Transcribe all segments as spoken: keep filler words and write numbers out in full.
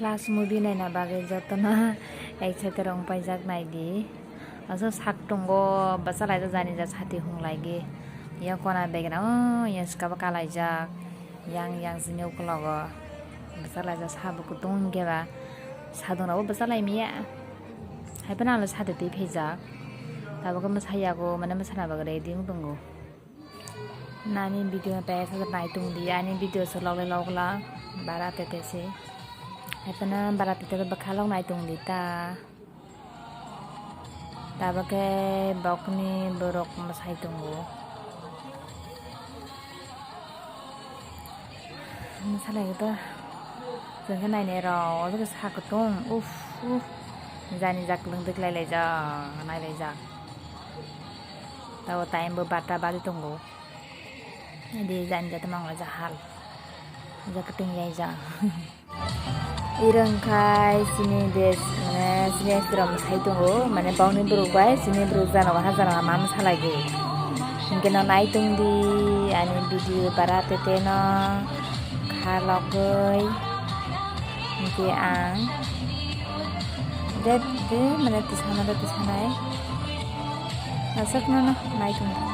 Last movie naina bagwi jotono excited rok wng paijak, naidi. Aswk sak tongo, bwsa laijak jani ja sati hung laigi. Yang kona begena, oh, yang sika bo kalaijak. Yang, yang sini ukulogo. Bwsa laijak sabo kutung hwnkhe ba. Sadung rokbo bwsa lai miya. Hai phano ang sati twi phaijak. Tabuk mwsa yago, mane mwsana bagwi ready wng tongo. Nani video no tei sa nai tong di, ani video se log le log la, bara tete se. Hai phano bara tete bwkha log nai tong di ta. Tabuk khe bokni borok mwsai tongo. Mwsalaio to. Chwng khe nainai rw, o jaga sa kutung. Uff, uff. Jani jak lwng dwk lai laijak, nai laijak. Tabo time bo barta baji tongo. Adi jani jat mang laijak hal. Jak kutung yaijak. Iro wngkhai chini bes, mane chini ekdrom sai tongo, mane bongni borok bai chini borok jana waha jana ma mwsa laigi. Hinkhe no nai tong di ani video bara tete no kha logwi. Hinkhe ang det de mane tisanai de tisanai. Aswk no no nai tong di.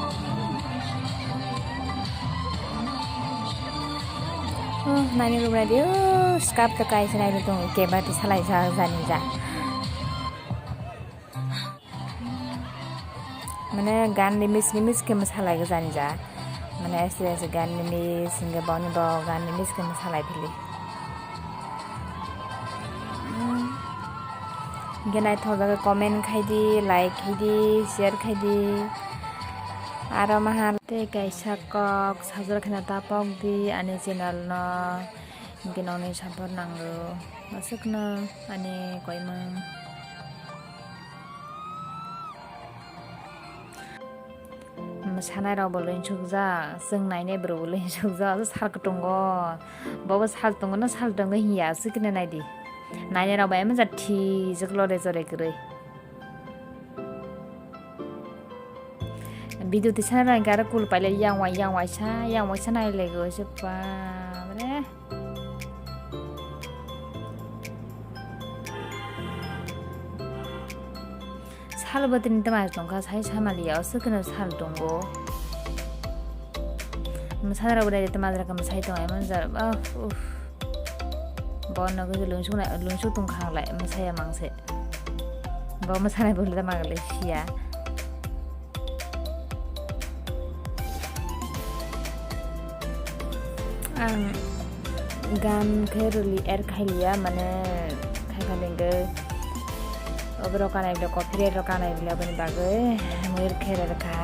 Oh, nani rwmani di, oh, scarf ta kaisa nai tong, keba ti salai sa jani ja. Mane gan rimis rimis khe mwsalai jani ja. Mane aswk aswk gan rimis, hingke boni bo gan rimis khe mwsalai phili. Hingke naithok jagwi comment khai di, like khai di, share khai di. Aro maha tei kaisa kok sajwk kheno ta pok di ani channel no. Hingke nokni support nango. Aswkno ani koimung. Mwsanai rok bo luinsukjak, chwng nainai borok bo luinsukjak, aswk sal kutungo. Bobo sal tongo na sal tongo hinya, aswk khe naidi. Nainai rok bai manja thijak lore jore kwrwi. Video tisana rang khe aro cool pailai yang wai, yang waisa, yang waisa nai lego se pa re. Sal bo tini tama tongkha, sai samaliya, o swkeno sal tongo. Mwsana rok bai tama jora khe mwsai tong, emon jora, uff, uff. Bo no khe lungsuk nai, lungsuk tong kha lai, mwsai ya mangse. Bo mwsanai bo le tama le siya. Ang gan khe rwli add khai liya, mane khai kha ningkhe oborok kanai bile copyright rok kanai bile, aboni bagwi ang add khe rwkha.